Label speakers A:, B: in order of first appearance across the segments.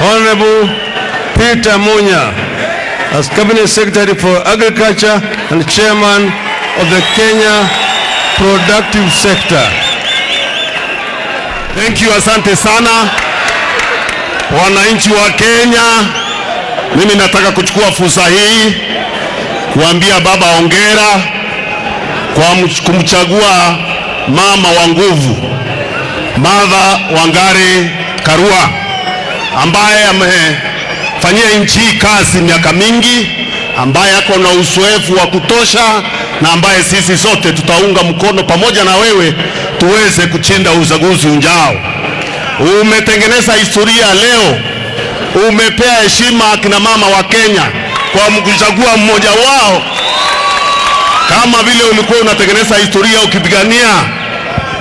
A: Honorable Peter Munya as Cabinet Secretary for Agriculture and Chairman of the Kenya Productive Sector.
B: Thank you, asante sana wananchi wa Kenya. Mimi nataka kuchukua fursa hii kuambia baba hongera kwa kumchagua mama wa nguvu, Martha Wangari Karua, ambaye amefanyia nchi hii kazi miaka mingi, ambaye ako na uzoefu wa kutosha na ambaye sisi sote tutaunga mkono pamoja na wewe tuweze kushinda uchaguzi ujao. Umetengeneza historia leo, umepea heshima akina mama wa Kenya kwa kuchagua mmoja wao, kama vile ulikuwa unatengeneza historia ukipigania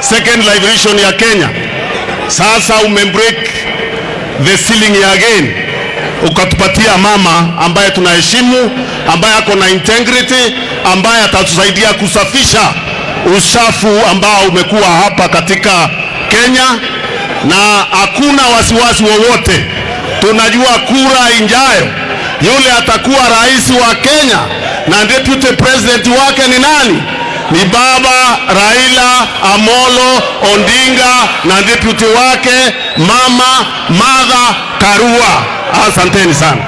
B: second liberation ya Kenya. Sasa umebreak the ceiling again, ukatupatia mama ambaye tunaheshimu, ambaye ako na integrity, ambaye atatusaidia kusafisha uchafu ambao umekuwa hapa katika Kenya, na hakuna wasiwasi wowote. Tunajua kura ijayo yule atakuwa rais wa Kenya na deputy president wake ni nani? Ni baba Raila Amolo Odinga na deputy wake mama Martha Karua. Asanteni sana.